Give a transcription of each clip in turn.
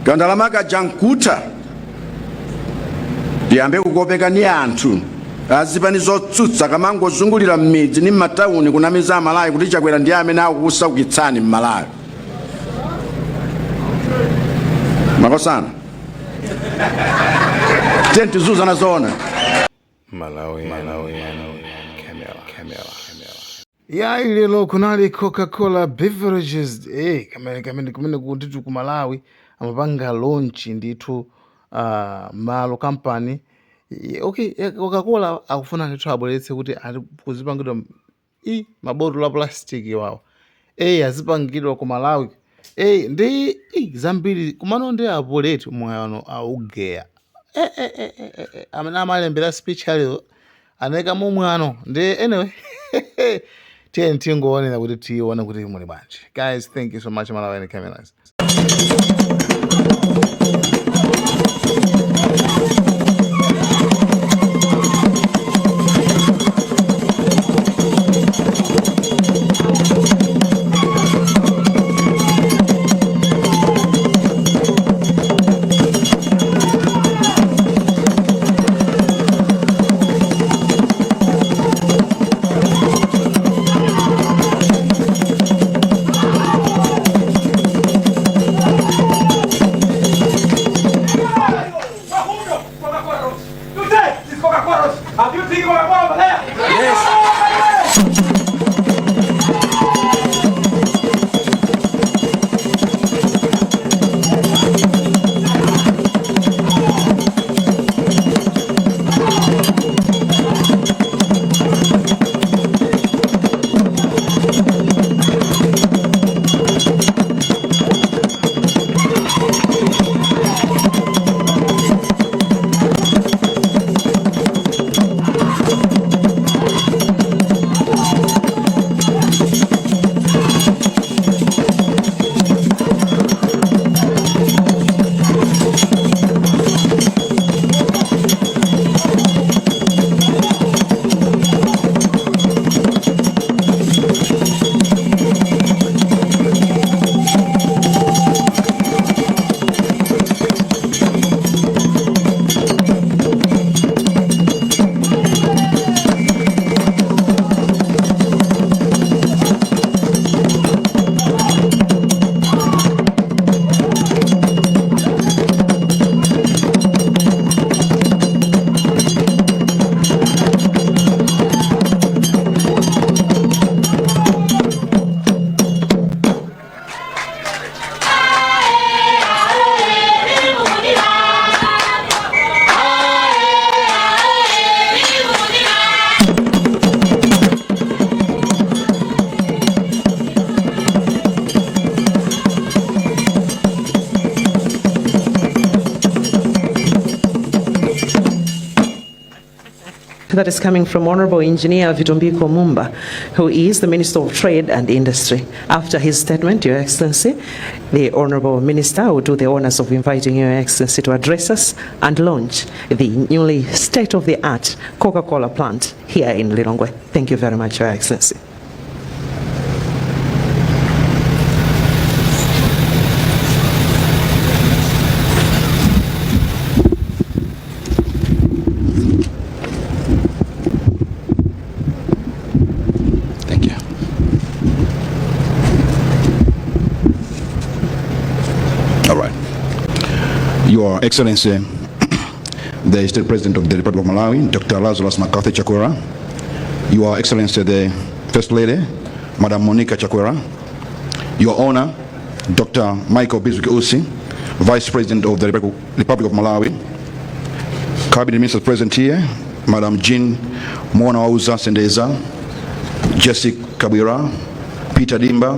Kandalama kaja nkutha, tiyambe kukopeka ni anthu azipani zotsutsa kamangozungulira m'midzi ni m'matawuni kunamiza Amalawi kuti Chakwera ndiye amene akukusaukitsani m'Malawi. Makosana, tiye tiziuzana zoona. Malawi, Malawi, Camera, Camera, Camera. Yayi, lero kunali Coca-Cola Beverages kamene kumene ndithu ku Malawi amapanga launch ndithu malo kampani. Okay, Coca-Cola akufuna ndithu abweretse kuti ali kuzipangidwa i mabotolo a plastic wawo azipangidwa ku Malawi ndi zambiri. Kumano ndi apoletu mwano augeya amene amalembera speech alero anaika mwano ndi. Anyway, tiye tingoonera kuti tione kuti muli bwanji. Guys, thank you so much. Malawi Cameras. That is coming from Honorable Engineer Vitumbiko Mumba, who is the Minister of Trade and Industry. After his statement, Your Excellency, the Honorable Minister will do the honors of inviting Your Excellency to address us and launch the newly state-of-the-art Coca-Cola plant here in Lilongwe. Thank you very much, Your Excellency. Thank you. All right. Your Excellency, the State President of the Republic of Malawi, Dr. Lazarus McCarthy Chakwera, Your Excellency, the First Lady, Madam Monica Chakwera, Your Honor, Dr. Michael Bizwick Usi, Vice President of the Republic of Malawi, Cabinet Ministers present here, Madam Jean Mwanawauza Sendeza, Jessica Kabwira, Peter Dimba,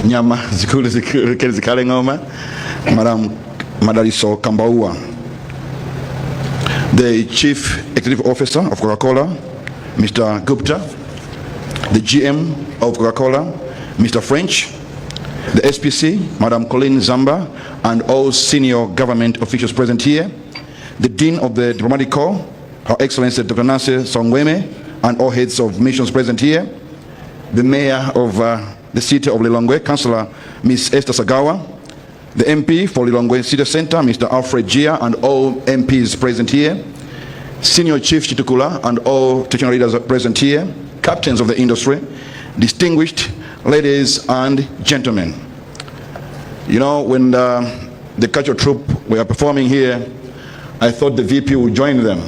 Nyama Zikulu Zikulu Zikhale Ng'oma, Madam Madaliso Kambauwa, the Chief Executive Officer of Coca-Cola, Mr. Gupta, the GM of Coca-Cola, Mr. French, the SPC, Madam Colleen Zamba, and all senior government officials present here, the Dean of the Diplomatic Corps, Her Excellency Dr. Nancy Saungweme, and all heads of missions present here, the Mayor of the City of Lilongwe, Councillor Ms. Esther Sagawa, The MP for Lilongwe City Center, Mr. Alfred Gia, and all MPs present here, Senior Chief Chitukula and all traditional leaders present here, captains of the industry, distinguished ladies and gentlemen. When the cultural troupe were performing here, I thought the VP would join them.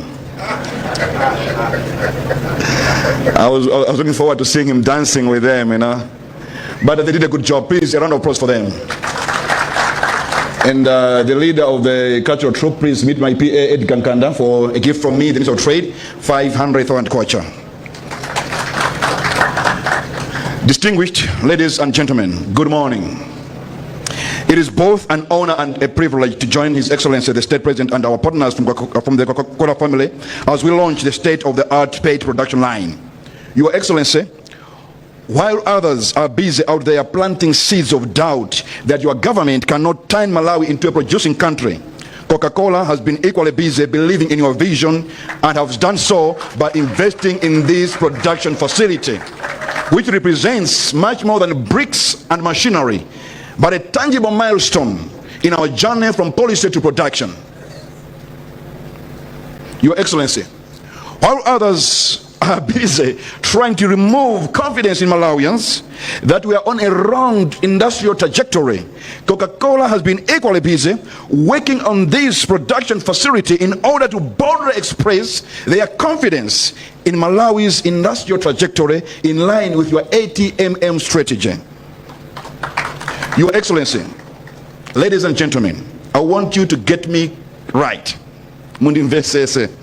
I was looking forward to seeing him dancing with them. But they did a good job. Please, a round of applause for them. And the leader of the cultural troupe, please meet my PA, Ed Kankanda, for a gift from me, the Minister of Trade, 500,000 kwacha. Distinguished ladies and gentlemen, good morning. It is both an honor and a privilege to join His Excellency the State President and our partners from the Coca-Cola family as we launch the state-of-the-art PET production line. Your Excellency, while others are busy out there planting seeds of doubt that your government cannot turn Malawi into a producing country, Coca-Cola has been equally busy believing in your vision and has done so by investing in this production facility, which represents much more than bricks and machinery, but a tangible milestone in our journey from policy to production. Your Excellency, while others are busy trying to remove confidence in Malawians that we are on a wrong industrial trajectory, Coca-Cola has been equally busy working on this production facility in order to boldly express their confidence in Malawi's industrial trajectory in line with your ATMM strategy. Your Excellency, ladies and gentlemen, I want you to get me right. Mundimvetsetse.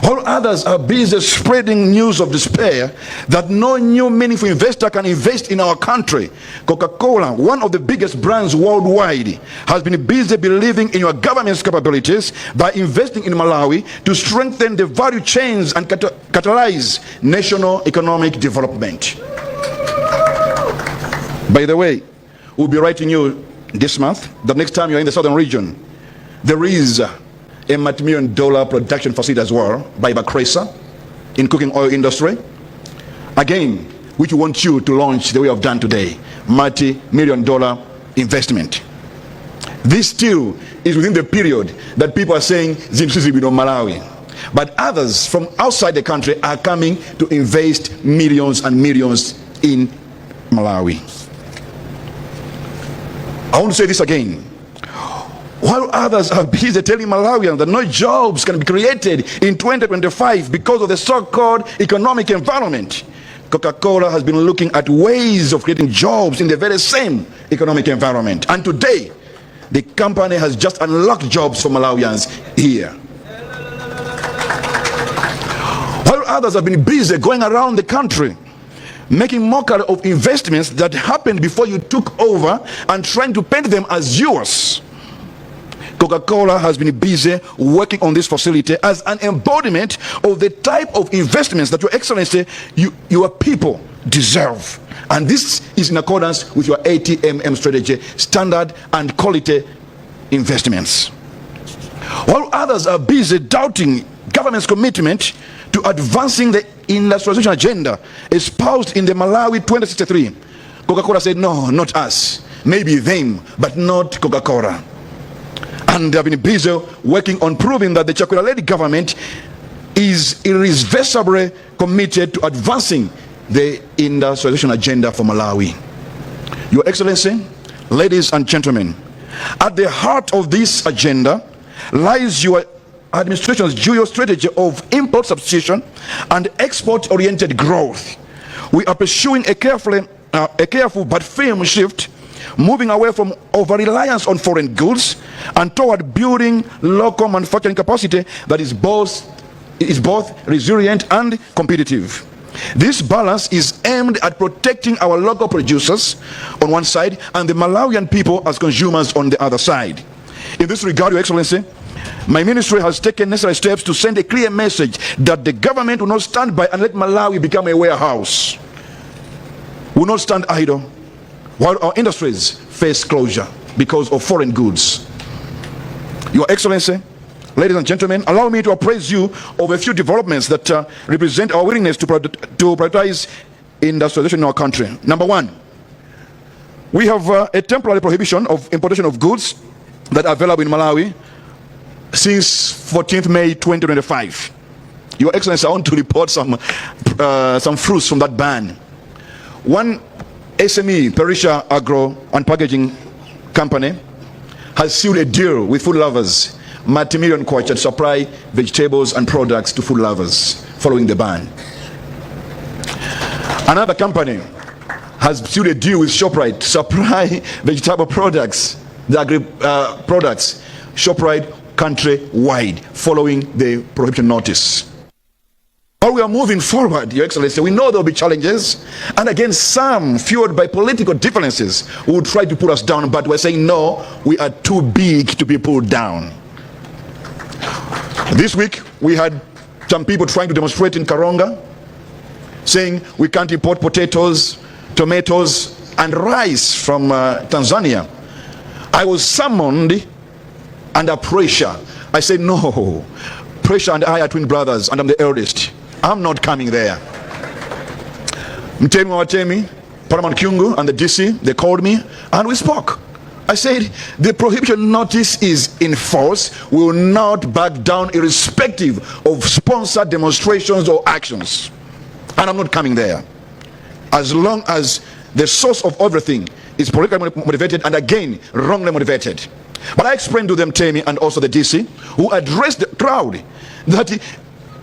All others are busy spreading news of despair that no new meaningful investor can invest in our country. Coca-Cola, one of the biggest brands worldwide, has been busy believing in your government's capabilities by investing in Malawi to strengthen the value chains and catalyze national economic development. By the way, we'll be writing you this month. The next time you're in the southern region, there is a multi-million dollar production facility as well by Bakhresa in cooking oil industry. Again, which we want you to launch the way we have done today, multi-million dollar investment. This still is within the period that people are saying zinthu Malawi. But others from outside the country are coming to invest millions and millions in Malawi. I want to say this again. While others are busy telling Malawians that no jobs can be created in 2025 because of the so-called economic environment, Coca-Cola has been looking at ways of creating jobs in the very same economic environment. And today, the company has just unlocked jobs for Malawians here. While others have been busy going around the country making mockery of investments that happened before you took over and trying to paint them as yours, Coca-Cola has been busy working on this facility as an embodiment of the type of investments that, Your Excellency, your people deserve. And this is in accordance with your ATMM strategy, standard and quality investments. While others are busy doubting government's commitment to advancing the industrialization agenda espoused in the Malawi 2063, Coca-Cola said, "No, not us. Maybe them, but not Coca-Cola." And they have been busy working on proving that the Chakwera-led government is irreversibly committed to advancing the industrialization agenda for Malawi. Your Excellency, ladies and gentlemen, at the heart of this agenda lies your administration's dual strategy of import substitution and export-oriented growth. We are pursuing a careful but firm shift, moving away from over-reliance on foreign goods and toward building local manufacturing capacity that is both resilient and competitive. This balance is aimed at protecting our local producers on one side and the Malawian people as consumers on the other side. In this regard, Your Excellency, my ministry has taken necessary steps to send a clear message that the government will not stand by and let Malawi become a warehouse, will not stand idle while our industries face closure because of foreign goods. Your Excellency, ladies and gentlemen, allow me to apprise you of a few developments that represent our willingness to prioritize industrialization in our country. Number one, We have a temporary prohibition of importation of goods that are available in Malawi since 14th May 2025. Your Excellency, I want to report some fruits from that ban. One SME, Perisha Agro and Packaging Company, has sealed a deal with Food Lovers, multi-million kwacha, to supply vegetables and products to Food Lovers following the ban. Another company has sealed a deal with ShopRite to supply vegetable products, the agri products, ShopRite countrywide, following the prohibition notice. While we are moving forward, Your Excellency, we know there will be challenges, and again, some fueled by political differences will try to put us down, but we're saying no, we are too big to be pulled down. This week, we had some people trying to demonstrate in Karonga, saying we can't import potatoes, tomatoes, and rice from Tanzania. I was summoned under pressure. I said, "No, Pressure and I are twin brothers, and I'm the eldest. I'm not coming there." Mtemi wa Watemi, Paramount Kyungu, and the DC, they called me and we spoke. I said, "The prohibition notice is in force. We will not back down irrespective of sponsored demonstrations or actions. And I'm not coming there. As long as the source of everything is politically motivated and again, wrongly motivated." But I explained to them, Temi, and also the DC, who addressed the crowd, that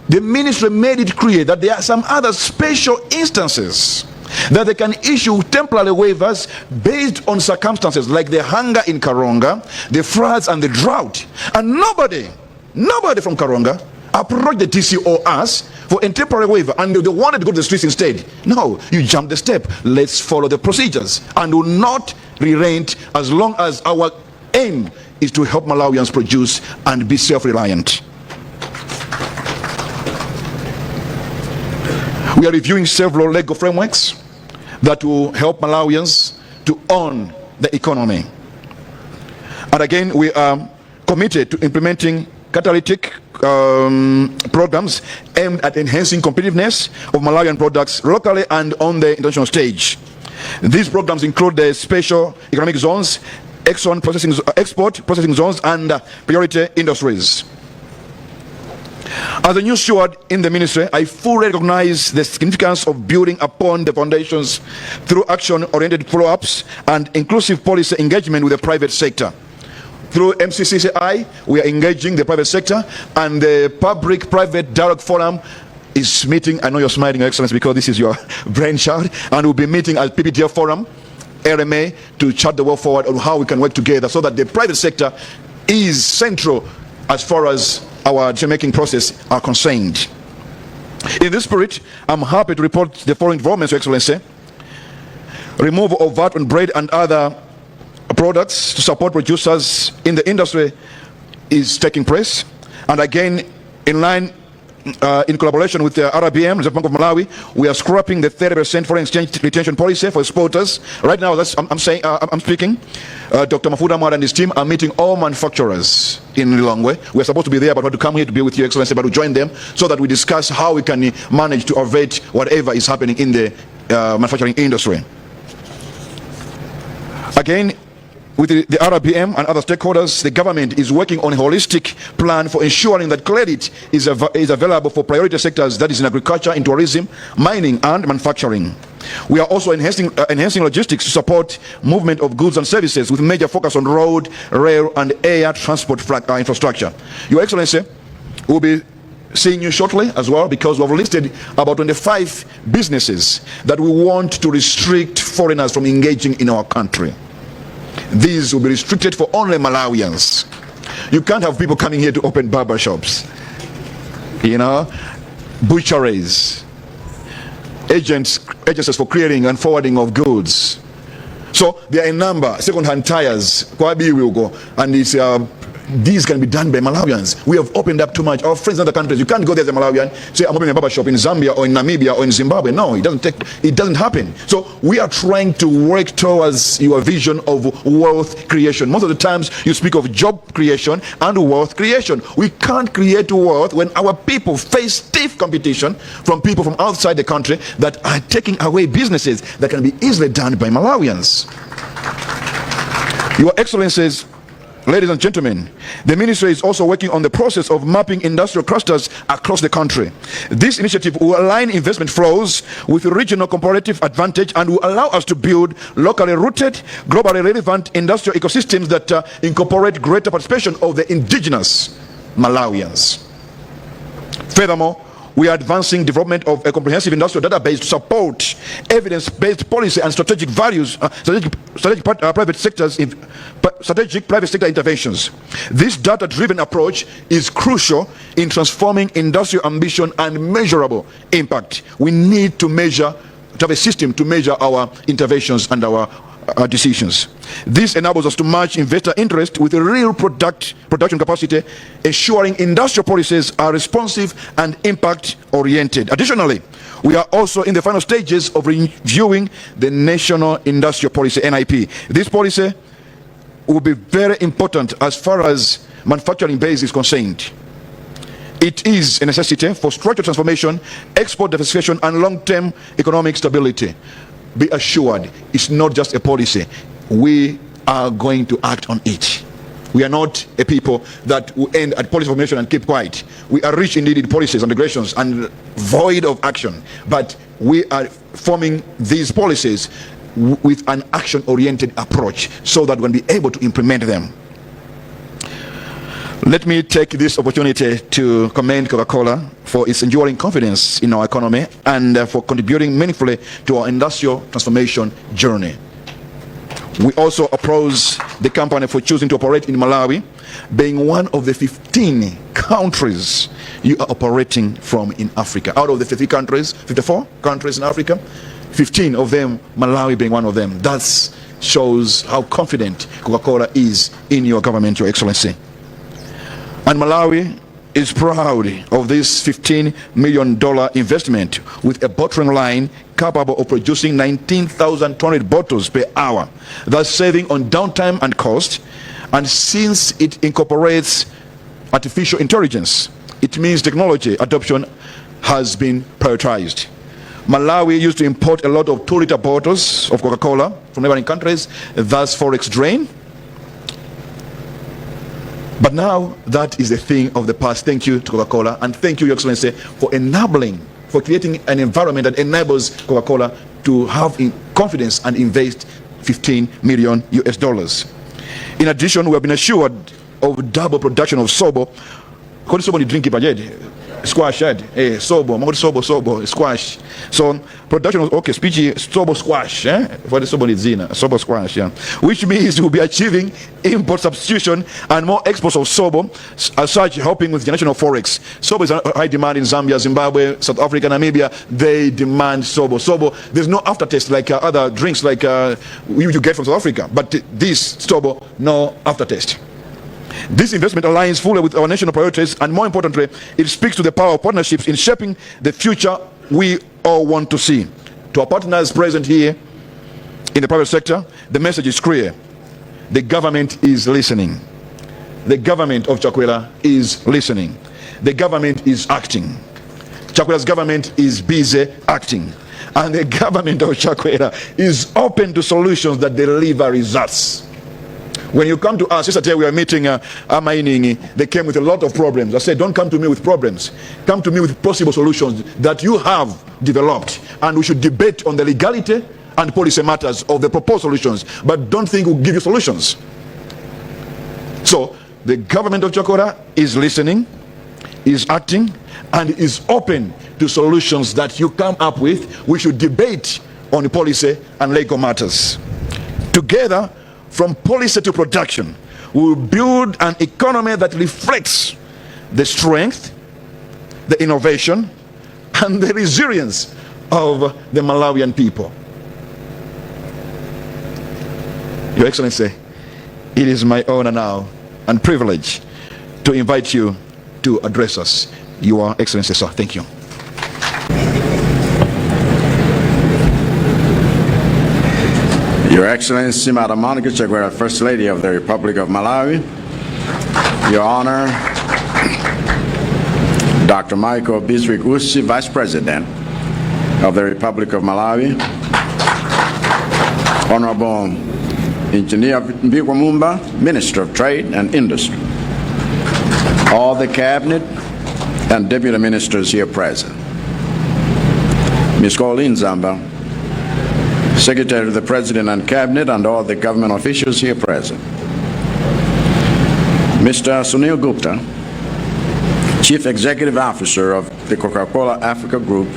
the ministry made it clear that there are some other special instances that they can issue temporary waivers based on circumstances like the hunger in Karonga, the floods and the drought. And nobody, nobody from Karonga approached the DC or us for a temporary waiver, and they wanted to go to the streets instead. No, you jump the step. Let's follow the procedures and will not relent as long as our aim is to help Malawians produce and be self-reliant. We are reviewing several legal frameworks that will help Malawians to own the economy. And again, we are committed to implementing catalytic programs aimed at enhancing competitiveness of Malawian products locally and on the international stage. These programs include the special economic zones, export processing zones, and priority industries. As a new steward in the ministry, I fully recognize the significance of building upon the foundations through action-oriented follow-ups and inclusive policy engagement with the private sector. Through MCCCI, we are engaging the private sector, and the Public-Private Dialogue Forum is meeting. I know you're smiling, Your Excellency, because this is your brainchild, and we'll be meeting at PPDF Forum, LMA, to chart the way forward on how we can work together so that the private sector is central as far as our decision-making process are concerned. In this spirit, I'm happy to report the following developments, Your Excellency. Removal of VAT on bread and other products to support producers in the industry is taking place. And again, in line, in collaboration with the RBM, Reserve Bank of Malawi, we are scrapping the 30% foreign exchange retention policy for exporters. Right now, that's, I'm saying, I'm speaking, Dr. Mafuta Mwale and his team are meeting all manufacturers in Lilongwe. We are supposed to be there, but we want to come here to be with Your Excellency, but to join them so that we discuss how we can manage to avert whatever is happening in the manufacturing industry. Again, with the RBM and other stakeholders, the government is working on a holistic plan for ensuring that credit is available for priority sectors, that is in agriculture, in tourism, mining, and manufacturing. We are also enhancing logistics to support movement of goods and services with major focus on road, rail, and air transport infrastructure. Your Excellency, we'll be seeing you shortly as well, because we've listed about 25 businesses that we want to restrict foreigners from engaging in our country. These will be restricted for only Malawians. You can't have people coming here to open barber shops, butcheries, agencies for clearing and forwarding of goods. So there are a number, second-hand tires, Kwabi will go, and these can be done by Malawians. We have opened up too much. Our friends in other countries, you can't go there as a Malawian, say, "I'm opening a barber shop in Zambia or in Namibia or in Zimbabwe." No, it doesn't happen. So we are trying to work towards your vision of wealth creation. Most of the times you speak of job creation and wealth creation. We can't create wealth when our people face stiff competition from people from outside the country that are taking away businesses that can be easily done by Malawians. Your Excellencies, ladies and gentlemen, the ministry is also working on the process of mapping industrial clusters across the country. This initiative will align investment flows with regional comparative advantage and will allow us to build locally rooted, globally relevant industrial ecosystems that incorporate greater participation of the indigenous Malawians. Furthermore, we are advancing development of a comprehensive industrial database to support evidence-based policy and strategic values, strategic private sector interventions. This data-driven approach is crucial in transforming industrial ambition and measurable impact. We need to measure, to have a system to measure our interventions and our decisions. This enables us to match investor interest with a real production capacity, ensuring industrial policies are responsive and impact oriented. Additionally, we are also in the final stages of reviewing the National Industrial Policy, NIP. This policy will be very important as far as manufacturing base is concerned. It is a necessity for structural transformation, export diversification, and long-term economic stability. Be assured, it's not just a policy. We are going to act on it. We are not a people that will end at policy formation and keep quiet. We are rich indeed in policies and regulations and void of action. But we are forming these policies with an action-oriented approach so that we'll be able to implement them. Let me take this opportunity to commend Coca-Cola for its enduring confidence in our economy and for contributing meaningfully to our industrial transformation journey. We also applaud the company for choosing to operate in Malawi, being one of the 15 countries you are operating from in Africa. Out of the 50 countries, 54 countries in Africa, 15 of them, Malawi being one of them. That shows how confident Coca-Cola is in your government, Your Excellency. And Malawi is proud of this $15 million investment with a bottling line capable of producing 19,200 bottles per hour, thus saving on downtime and cost. And since it incorporates artificial intelligence, it means technology adoption has been prioritized. Malawi used to import a lot of 2-liter bottles of Coca-Cola from neighboring countries, thus forex drain. But now that is a thing of the past. Thank you to Coca-Cola, and thank you, Your Excellency, for enabling, for creating an environment that enables Coca-Cola to have in confidence and invest 15 million US dollars. In addition, we have been assured of double production of sobo. Kodi sobo ni drink pajedi? Squash, eh? Sobo, mangoti sobo, sobo, squash. So production of, okay, speech, sobo squash, eh? For the sobo ni zina, sobo squash, yeah. Which means we'll be achieving import substitution and more exports of sobo, as such helping with generation of forex. Sobo is a high demand in Zambia, Zimbabwe, South Africa, Namibia. They demand sobo. Sobo, there's no aftertaste like other drinks like you get from South Africa. But this sobo, no aftertaste. This investment aligns fully with our national priorities, and more importantly, it speaks to the power of partnerships in shaping the future we all want to see. To our partners present here in the private sector, the message is clear. The government is listening. The government of Chakwera is listening. The government is acting. Chakwera's government is busy acting. And the government of Chakwera is open to solutions that deliver results. When you come to us, yesterday we were meeting mining, they came with a lot of problems. I said, don't come to me with problems. Come to me with possible solutions that you have developed. And we should debate on the legality and policy matters of the proposed solutions. But don't think we'll give you solutions. So the government of Chakwera is listening, is acting, and is open to solutions that you come up with. We should debate on policy and legal matters. Together, from policy to production, we will build an economy that reflects the strength, the innovation, and the resilience of the Malawian people. Your Excellency, it is my honor now and privilege to invite you to address us. Your Excellency, sir, thank you. Your Excellency, Madam Monica Chakwera, First Lady of the Republic of Malawi, Your Honor, Dr. Michael Bizwick Usi, Vice President of the Republic of Malawi, Honorable Engineer Vitumbiko Mumba, Minister of Trade and Industry, all the Cabinet and Deputy Ministers here present, Ms. Colleen Zamba, Secretary of the President and Cabinet, and all the government officials here present, Mr. Sunil Gupta, Chief Executive Officer of the Coca-Cola Africa Group,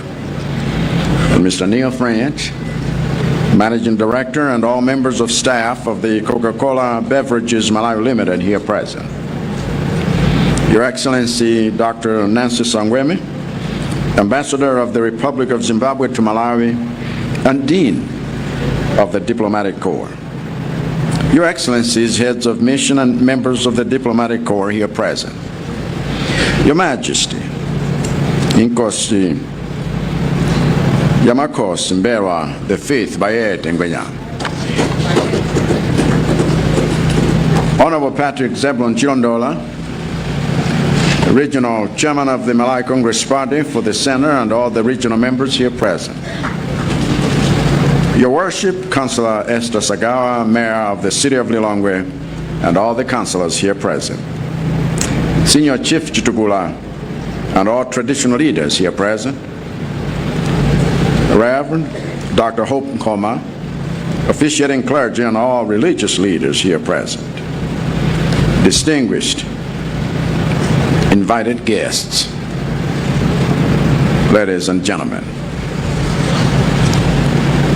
and Mr. Neil French, Managing Director, and all members of staff of the Coca-Cola Beverages Malawi Limited here present. Your Excellency, Dr. Nancy Saungweme, Ambassador of the Republic of Zimbabwe to Malawi and Dean of the Diplomatic Corps. Your Excellencies, heads of mission and members of the Diplomatic Corps here present. Your Majesty, Inkosi Yamakosi M'mbelwa the Fifth Bayete Ngwenyama. Honorable Patrick Zebulon Chilondola, Regional Chairman of the Malawi Congress Party for the Center, and all the regional members here present. Your Worship, Councillor Esther Sagawa, Mayor of the City of Lilongwe, and all the councillors here present. Senior Chief Chitugula, and all traditional leaders here present. Reverend Dr. Hope Nkoma, officiating clergy, and all religious leaders here present. Distinguished invited guests, ladies and gentlemen.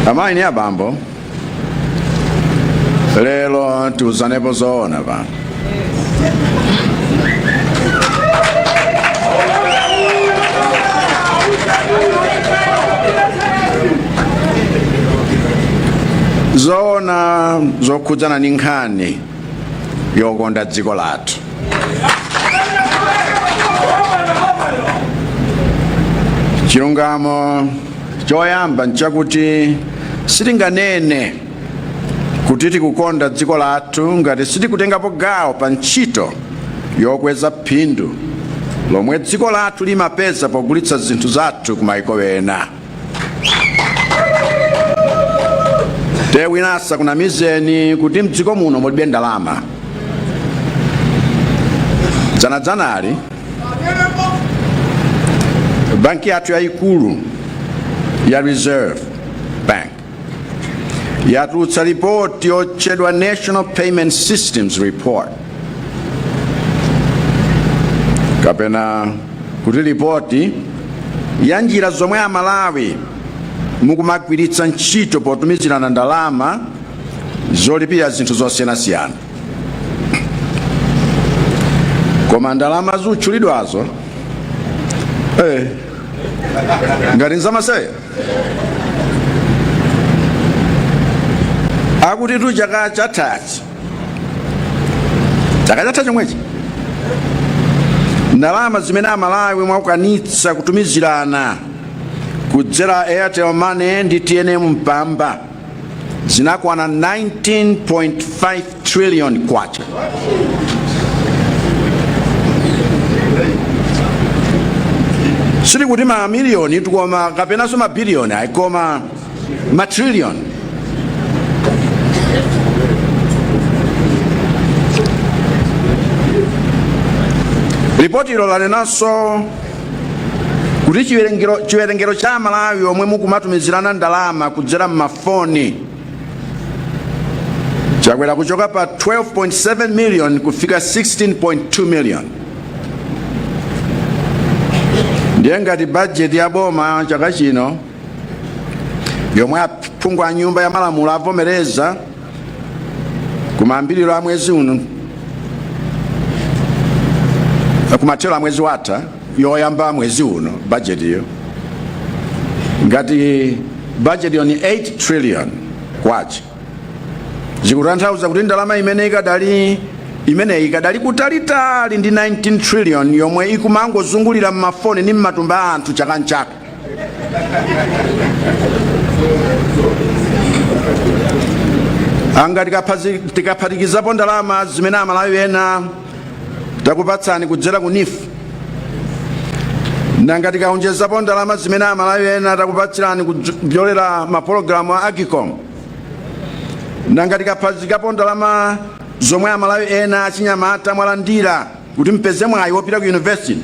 Amayi ni abambo, lero tiuzanepo zoona pano. Zoona zokhudzana ndi nkhani yokonda dziko lathu. Chilungamo choyamba nchakuti sitinganene kuti tikukonda dziko lathu ngati sitikutengapo gawo pa ntchito yokweza phindu lomwe dziko lathu limapeza pogulitsa zinthu zathu ku maiko ena. Te wina asakunamizeni kuti mdziko muno mulibe ndalama. Dzanadzanali banki yathu yayikulu ya Reserve Bank yatulutsa ripoti yotchedwa National Payment Systems Report, kapena kuti ripoti ya njira zomwe Amalawi mukumagwiritsa ntchito potumizirana ndalama zolipira zinthu zosiyanasiyana. Koma ndalama zotchulidwazo ngati nzamaseya, akuti tu chaka chathachi, chaka chatha chomwechi, ndalama zimene Amalawi mwakwanitsa kutumizirana kudzera Airtel Money ndi TNM Mpamba zinakwana 19.5 trillion kwacha. Sitikuti mamiliyoni koma kapenanso mabiliyoni ayi, koma matrillion. Ripoti ilo lanenanso kuti chiwerengero cha Amalawi omwe mukumatumizirana ndalama kudzera m'mafoni chakwera kuchoka pa 12.7 million kufika 16.2 million. Ndiye ngati bajeti ya boma chaka chino yomwe aphungu a nyumba ya malamulo avomereza kumayambiriro a mwezi uno, kumathero a mwezi watha, yoyamba mwezi uno, bajetiyo, ngati bajeti yo ni 8 trillion kwacha, zikutanthauza kuti ndalama imene ikadali kutalitali ndi 19 trillion yomwe ikumangozungulira m'mafoni ndi m'matumba a anthu chaka nchaka. Anga tikaphatikizapo ndalama zimene Amalawi ena takupatsani kudzera ku NEEF, nanga tikaonjezapo ndalama zimene Amalawi ena takupatsirani kupyolera mapologalamu a AGCOM, Nanga tikaphatikizapo ndalama zomwe Amalawi ena achinyamata mwalandira kuti mpeze mwayi wopita ku university,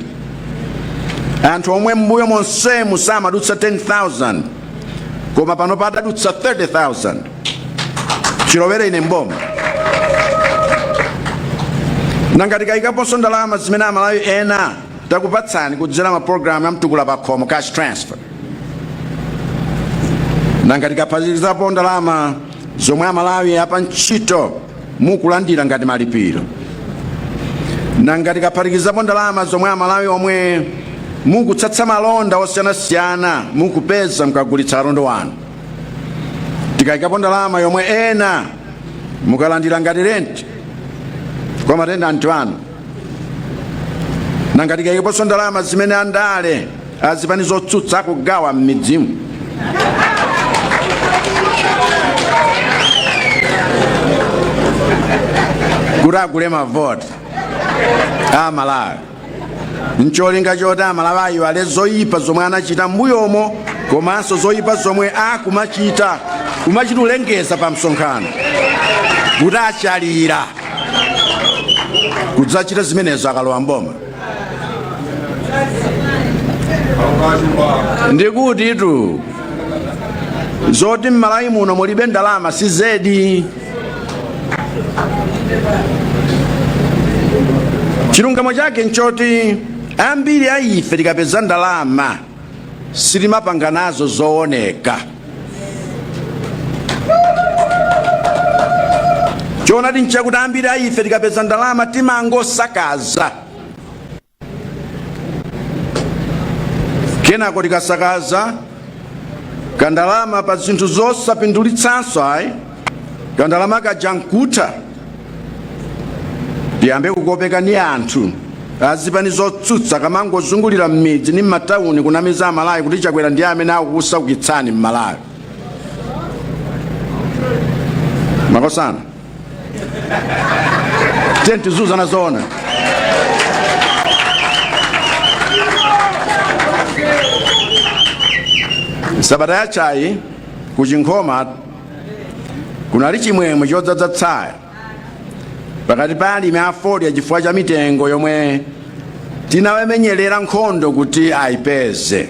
anthu omwe m'mbuyo monsemu samadutsa 10,000 koma pano padadutsa 30,000 chilowere ine mboma. Nanga tikayikaponso ndalama zimene Amalawi ena takupatsani kudzera mapulogalamu ya Mtukula Pakhomo, cash transfer, nanga tikaphatikizapo ndalama zomwe Amalawi apa ntchito mukulandira ngati malipiro, nanga tikaphatikizapo ndalama zomwe Amalawi omwe mukutsatsa malonda osiyanasiyana mukupeza mukagulitsa katundu wanu, tikayikapo ndalama yomwe ena mukalandira ngati renti kwa matenanti anu, nanga tikayikaponso ndalama zimene andale azipani zotsutsa akugawa m'midzimu, kuti agule mavoti a Malawi ncholinga choti Amalawi ayiwale zoyipa zomwe anachita m'mbuyomo komanso zoyipa zomwe akumachita, kumachita ulengeza pa msonkhano kuti achalira kudzachita zimenezo akalowa mboma, ndikutitu zoti m'Malawi muno mulibe ndalama sizedi. Chilungamo chake nchoti ambiri a ife tikapeza ndalama sitimapanga nazo zooneka. Choonadi nchakuti ambiri a ife tikapeza ndalama timangosakaza, kenako tikasakaza kandalama pa zinthu zosapindulitsanso ayi, kandalama kaja nkutha, tiyambe kukopeka ni anthu azipani zotsutsa kamangozungulira m'midzi ni m'matawuni kunamiza Amalawi kuti Chakwera ndiye amene akukusaukitsani m'Malawi. Makosana, tiye tiziuzana zoona. Sabata yathayi ku Chinkhoma kunali chimwemwe chodzadza tsaya pakati pa alimi a fodya chifukwa cha mitengo yomwe tinawamenyerera nkhondo kuti ayipeze.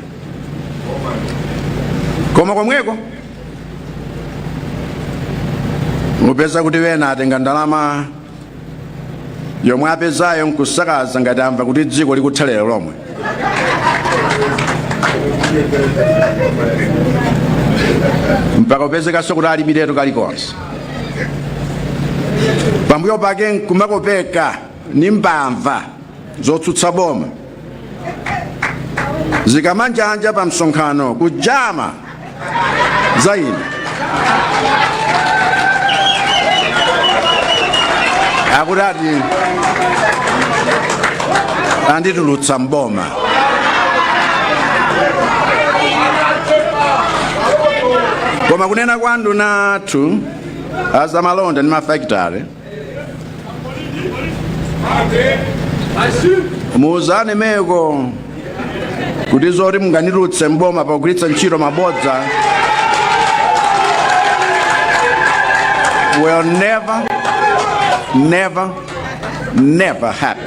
Koma komweko mupeza kuti wena atenga ndalama yomwe apezayo nkusakaza ngati amva kuti dziko likutha lero lomwe. Mpaka upezekanso kuti alibiretu kalikonse. Pambuyo pake nkumakopeka ni mbamva zotsutsa boma zikamanjanja pa msonkhano kujama za ine, akuti ati anditulutsa mboma. Koma kunena kwa nduna athu azamalonda ndi mafakitale, muuzane meko kuti zoti munganitulutse mboma pogwiritsa ntchito mabodza will never, never, never happen.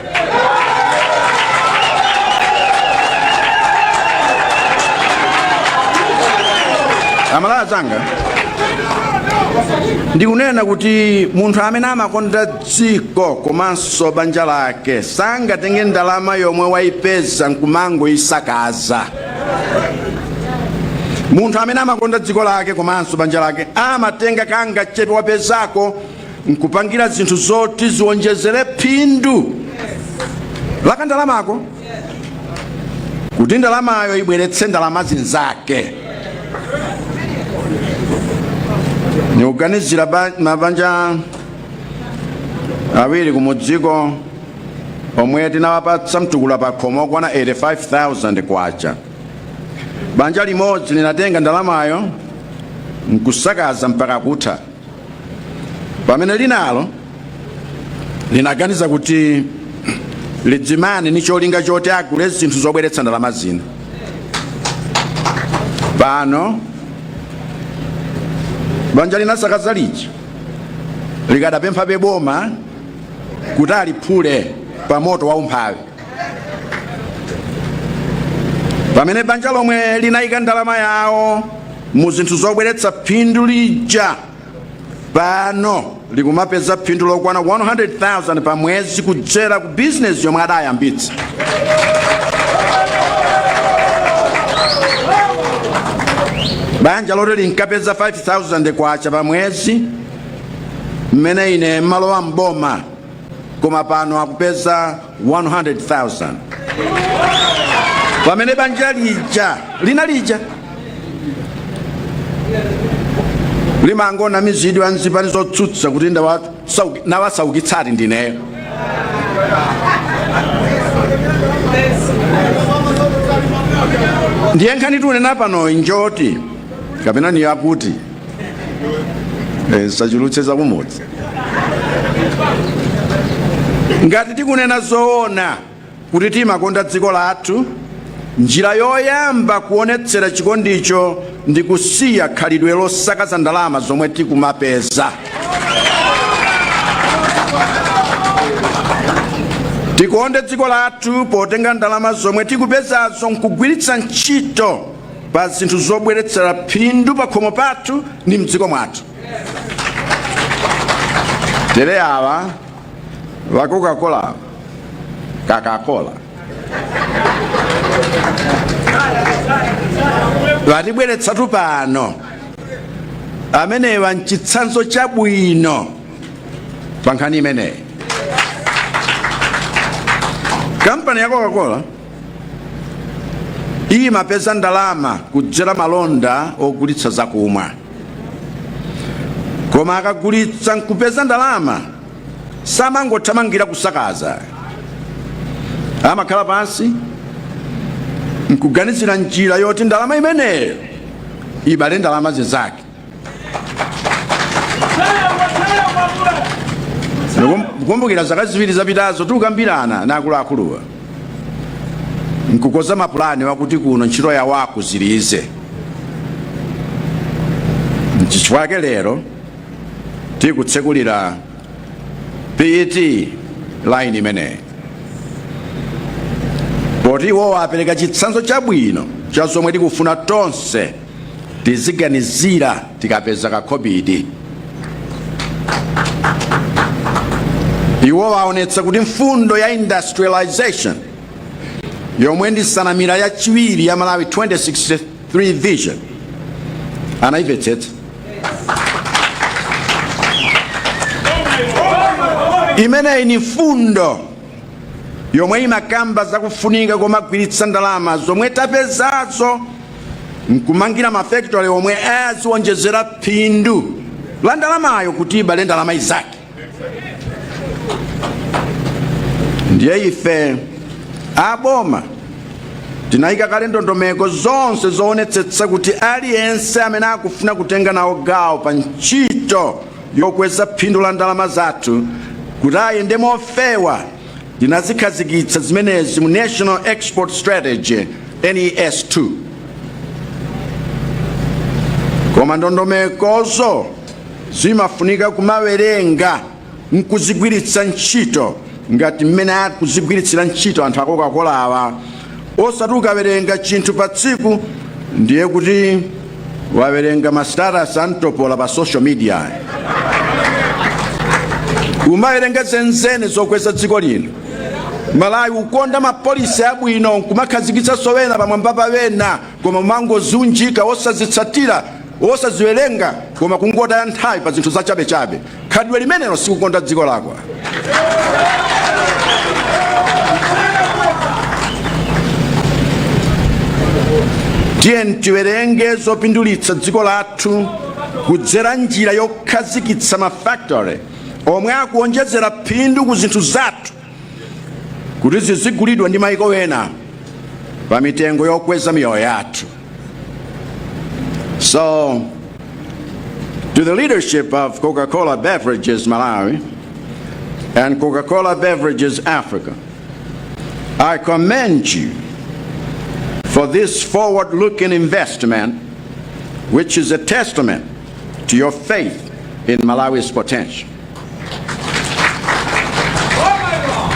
Amalawi anzanga, ndikunena kuti munthu amene amakonda dziko komanso banja lake sangatenge ndalama yomwe wayipeza nkumangoyisakaza. Munthu amene amakonda dziko lake komanso banja lake amatenga kangachepe wapezako nkupangira zinthu zoti ziwonjezere phindu la kandalamako kuti ndalamayo ibweretse ndalama zinzake. Nikuganizira mabanja awiri kumudziko omwe tinawapatsa mtukula pakhomo okwana 85,000 kwacha. Banja limodzi linatenga ndalamayo nkusakaza mpaka kutha, pamene linalo linaganiza kuti lidzimane ni cholinga choti agule zinthu zobweretsa ndalama zina. Pano banja linasakaza lija Likadapemphabe boma kuti aliphule pa moto wa umphawi, pamene banja lomwe linayika ndalama yawo mu zinthu zobweretsa phindu lija pano likumapeza phindu lokwana 100,000 pa mwezi kudzera ku bizinesi yomwe adayambitsa. Banja loti linkapeza 5,000 kwacha pa mwezi mmene ine mmalowa mboma, koma pano akupeza 100,000, pamene banja lija lina lija limangonamizidwa nzipani zotsutsa kuti nawasaukitsati ndineyo. Ndiye nkhani tikunena pano njoti kapena ni yakuti sachulutse zakumudzi. Ngati tikunena zoona kuti timakonda dziko lathu, njira yoyamba kuonetsera chikondicho ndi kusiya khalidwe losakaza ndalama zomwe tikumapeza. Tikonde dziko lathu potenga ndalama zomwe tikupezazo nkugwiritsa ntchito pa zinthu zobweretsera phindu pa khomo pathu ndi mdziko mwathu. Tere awa va Coca-Cola, Coca-Cola vatibweretsatu pano amenewa nchitsanzo chabwino pa nkhani imeneyi. Kampani ya Coca-Cola imapeza ndalama kudzera malonda ogulitsa zakumwa, koma akagulitsa nkupeza ndalama samangothamangira kusakaza. Amakhala pansi nkuganizira njira yoti ndalama imeneyo ibale ndalama zinzake. Ndikukumbukira zaka 2 zapitazo tikukambirana na akuluakuluwa nkukoza mapulani wakuti kuno ntchito yawo akuzirize. Nchifukwa chake lero tikutsekulira PET line imeneyi, poti iwowo apereka chitsanzo chabwino cha zomwe tikufuna tonse tiziganizira tikapeza kakhobidi. Iwowo aonetsa kuti mfundo ya industrialization, yomwe ndi nsanamira yachiwiri ya Malawi 2063 Vision, anayimvetsetsa. Imeneyi ni mfundo yomwe imakamba zakufunika komagwiritsa ndalama zomwe tapezazo nkumangira mafactory omwe aziwonjezera phindu la ndalamayo kuti ibale ndalama izake. Ndiye ife aboma tinayika kale ndondomeko zonse zoonetsetsa kuti aliyense amene akufuna kutenga nawo gawo pa ntchito yokweza phindu la ndalama zathu kuti ayende mofewa. Tinazikhazikitsa zimenezi mu National Export Strategy, NES 2, koma ndondomekozo zimafunika kumawerenga nkuzigwiritsa ntchito ngati mmene akuzigwiritsira ntchito anthu a Coca-Cola awa, osati ukawerenga chinthu pa tsiku ndiye kuti wawerenga ma status amtopola pa social media. Umawerenga zenizeni zokweza dziko lino. Malawi ukonda ma policy abwino nkumakhazikitsa sowena pamwamba pawena, koma umangoziunjika osazitsatira, osaziwerenga, koma kungotaya nthawi pa zinthu zachabechabe. Khalidwe limenelo sikukonda dziko lako. Tiye tiwerenge zopindulitsa dziko lathu kudzera njira yokhazikitsa mafactory omwe akuonjezera phindu ku zinthu zathu kuti zizigulidwa ndi maiko ena pa mitengo yokweza miyoyo yathu. So, to the leadership of Coca-Cola Beverages Malawi and Coca-Cola Beverages Africa, I commend you for this forward-looking investment, which is a testament to your faith in Malawi's potential.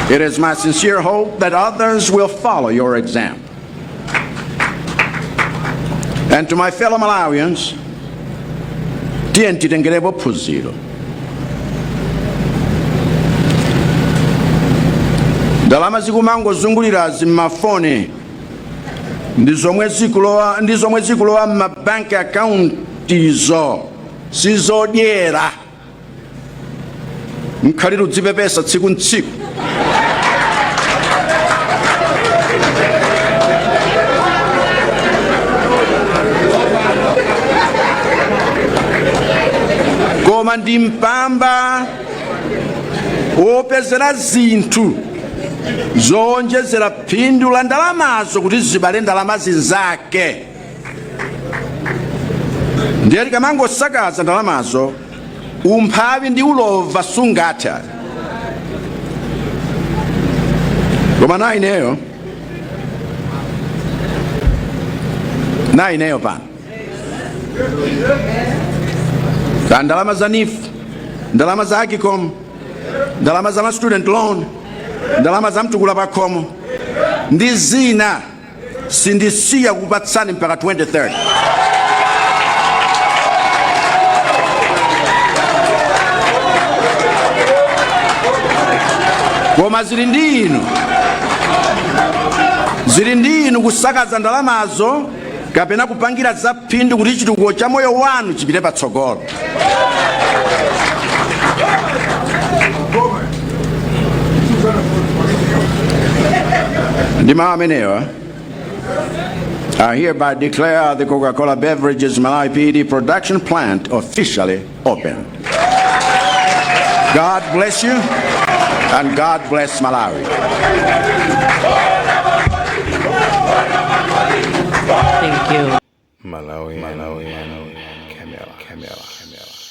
It is my sincere hope that others will follow your example. And to my fellow Malawians, tiye titengerepo phunziro. Ndalama zikumangozungulirazi m'mafoni ndi zomwe zikulowa m'mabanki akauntizo sizodyera mkhalire udzipepesa tsiku ntsiku. Koma ndi mpamba wopezera zinthu zowonjezera phindu la ndalamazo kuti zibale ndalama zinzake. Ndiye tikamangosakaza ndalamazo, umphawi ndi ulova sungatha. Koma na ineyo pano ka ndalama za NEEF, ndalama za AGCOM, ndalama za ma student loan, ndalama za mtukula pakhomo ndi zina, sindisiya kupatsani mpaka 2030. Koma zili ndi inu kusakaza ndalamazo kapena kupangira za phindu kuti chitukuko cha moyo wanu chipite patsogolo. Ndi mawu amenewa, I hereby declare the Coca-Cola Beverages Malawi PET production plant officially open. God bless you and God bless Malawi. Thank you. Malawi, Malawi, Camera, Camera, Camera.